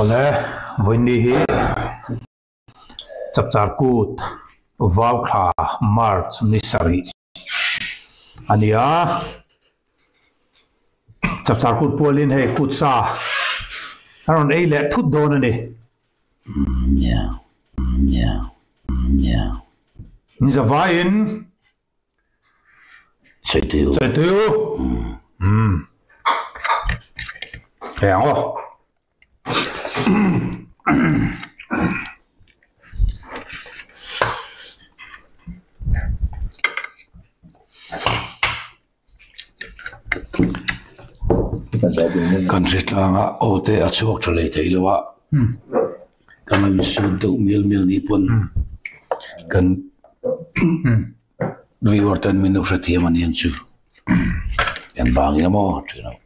Awle, vawiin hi Chapchar Kut Vauthla March ni sarih a ni a. Chapchar Kut pualin hei kut sa a rawn ei leh thut dawn a ni. Ni zavaiin Chaitu. Chaitu. Um. Hei ang aw. Kan hre tlang a aw te a chhuak tha leh thei lo a kan lo insut deuh mial mial ni pawn kan viewer ten min lo hrethiam a niang chu engvangin emaw tih loh.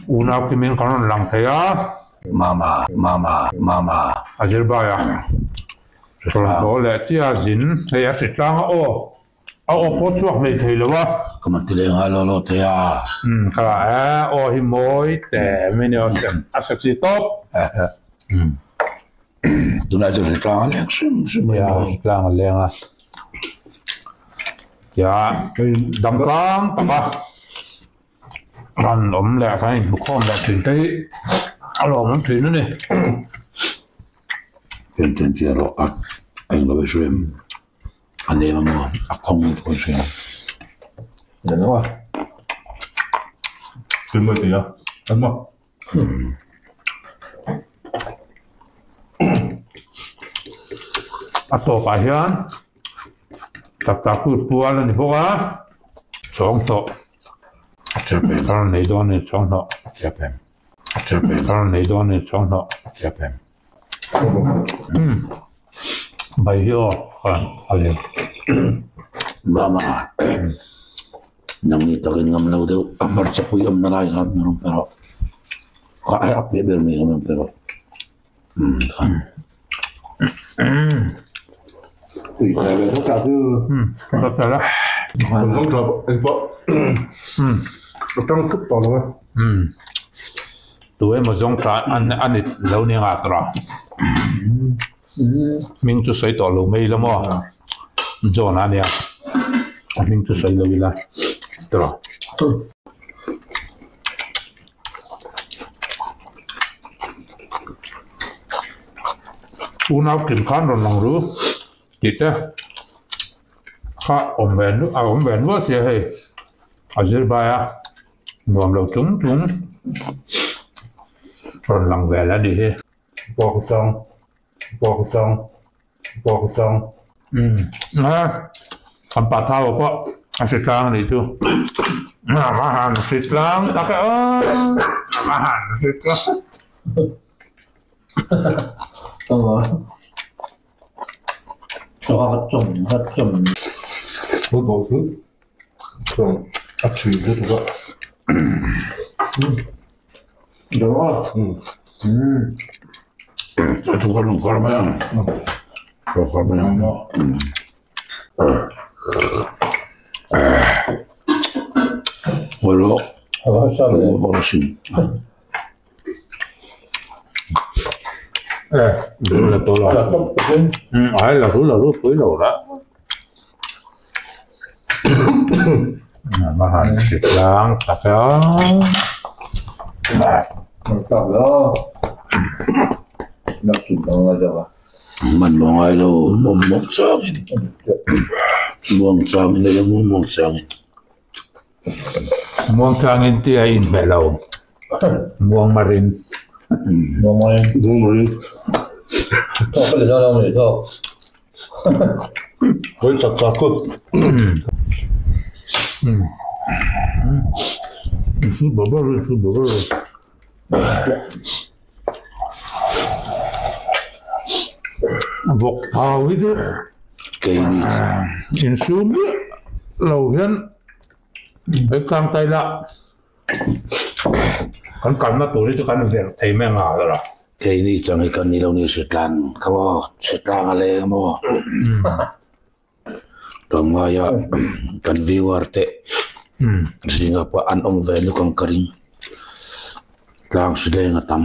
Unau khi min kan rawn lang thei a. Mama, mama, mama. A zir bai a. Rawn haw leh chiah a zin. Hei a hri tlang a aw. A aw pawh chhuak hmei thei lo a. Ka man ti leh ngai lo lo thei a. Umm ka e aw hi mawi te mai ni aw a sexy tawp. Tunah chuan hri tlang a leng hrim hrim mai maw. Hri tlang a leng a. Tia dam tlang tak a kan awm leh kan inhmu khawm leh thin te hi a lawmawm thin a ni. Pian chen chiah erawh a englo i hrim. A lem a maw a khawng lutuk a hria. A tawpah hian takta kut pual a ni bawk a, chawng hnawh a rawn nei dawn a ni chawng hnawh a rawn nei dawn a ni chawng hnawh. Bai hi aw a lem. Mama nangni takin ngam lo deuh a hmarcha pui awmna lai khan min rawn pe rawh ka ai a piah ber mai kha min rawn pe rawh umm khan Tu emaw zawng ta a ni lo ni ngah tawh a hming chu sawi tawh lo mai ila maw John a nia a hming chu sawi lo ila tawh unau kim khan rawn lang ru tih te kha awm ve a awm ve nual sia hei a zir bai a. Nuam lo chung chung rawn lang vel a nih hi. Bawk chang bawk chang bawk chang. Umm a kan pa thau pawh a hri tlang a nih chu a han hri tlang tak e aw a han hri tlang. A thui lutuk a. A thu kha kar mai ang kar mai ang Olo olo sin ai la ru la ru pui lo la ma han hri tlang tak a Man maw ngai lo muang changin muang changin ila muang changin. Muang changin tih a inhmeh lo. Muang marin. Muang marin. Muang marin. Hawi chak chak kut. Su ba ba su ba ba. Vawk thau hi chu Keini insum miah lo hian he tlang taila kan kalna tur hi chu kan verh thei mai ang a. Keini chang hi kan ni lo ni hritlan kha maw hritlang a leng a maw tlawmngaia kan viewer te zinga pawh an awm ve nuk ang ka ring tlang hri leng a tam.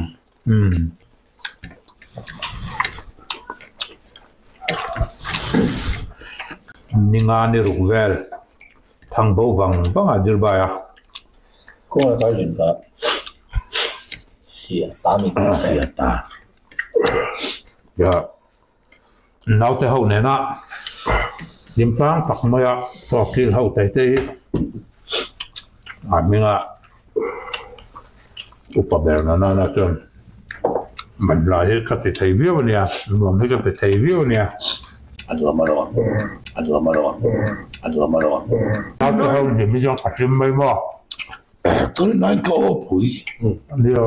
Ninga ni ruk vel thang bo vang vang a zirbai a. Ya naute ho nena hlim tlang tak maia chaw kil ho te te hi a hminga upa ber na nana chuan banhla hi ka ti thei viau a nia nuam hi ka ti thei viau a nia. A nuam a lawm a nuam a lawm a nuam a lawm. Naute ho hlim hi chuan ka hlim mai maw. Tun ka aw pui. Nia.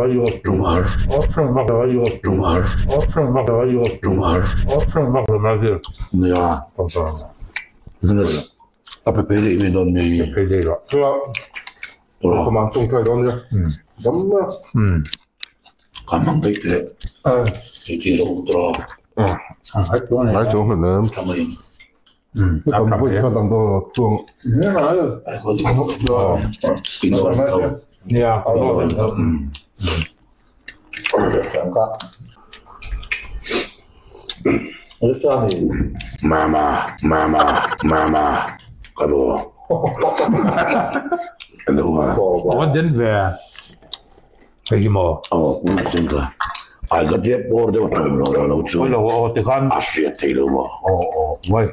A pe phei leh mai dawn mi. Ka mang daih leh. Hei ti lo tawh. Mama, mama, mama, ka lo. Ka lo a. Aw den ve. Hei hi maw? Aw, pu Lungsen ka. Ai ka ṭep bawr deuh ṭawng lo lo chu. Lo aw ti khan. A hriat thei lo maw? Aw aw vai.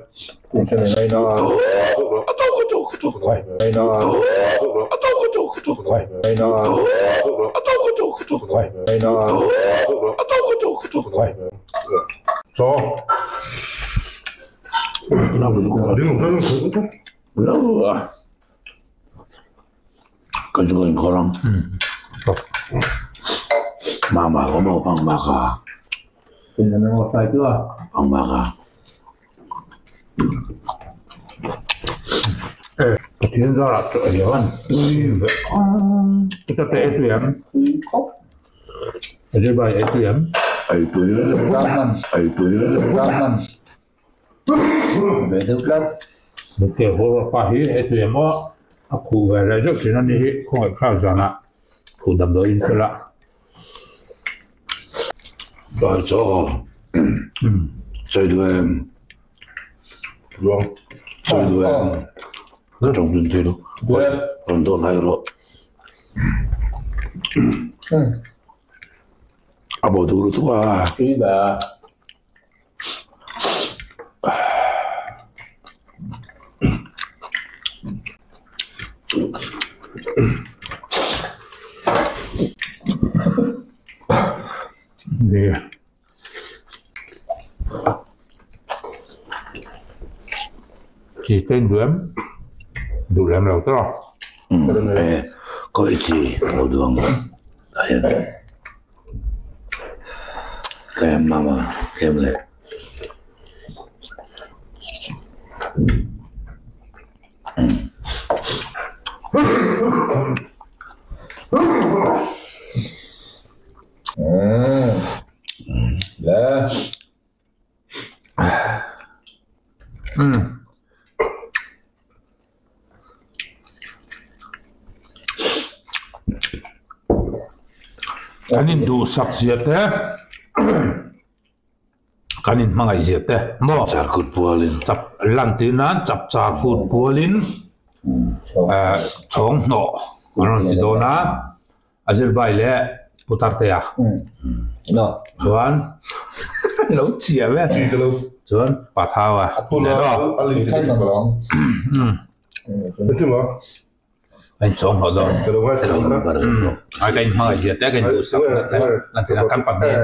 Kan chu kan inkhawr ang. Mama ka maw fang ma ka. Fang ma ka. Pathian zarah chaw ei an tui ve ang. Ka te ei tui em? Ajay bhai ei tui em? Ei tui ei tui. Bukte hawlh pa hi heti emaw a khuh ve leh zeuh thin a ni hi khawngaih thlak zanah khuh damdawiin fel a. Tlai chaw chawi duh em? Chawi duh em? Ka tawng dun thei lo. Rawn dawn hai rawh. A bo duh lutuk a. Chi te in duh em? Duh lem lo tawh. Kaw i chi lo duh ang. Tlem mama tlem leh. Kan induhsak zia te, kan inhmangaih zia te maw? Chapchar kut pualin. Chap lan tih nan chapchar kut pualin chhawng hnawh an rawn ti dawn a. A zirbai leh Putartea chuan lo chiah ve chuan Pathau a a inchhawng hlawh dawn ai ka inhmangaih zia te ka induhsak na te lan tina kan pahnih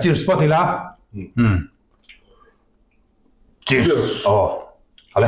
cheers pawh ti la. Cheers. Oh. Ale.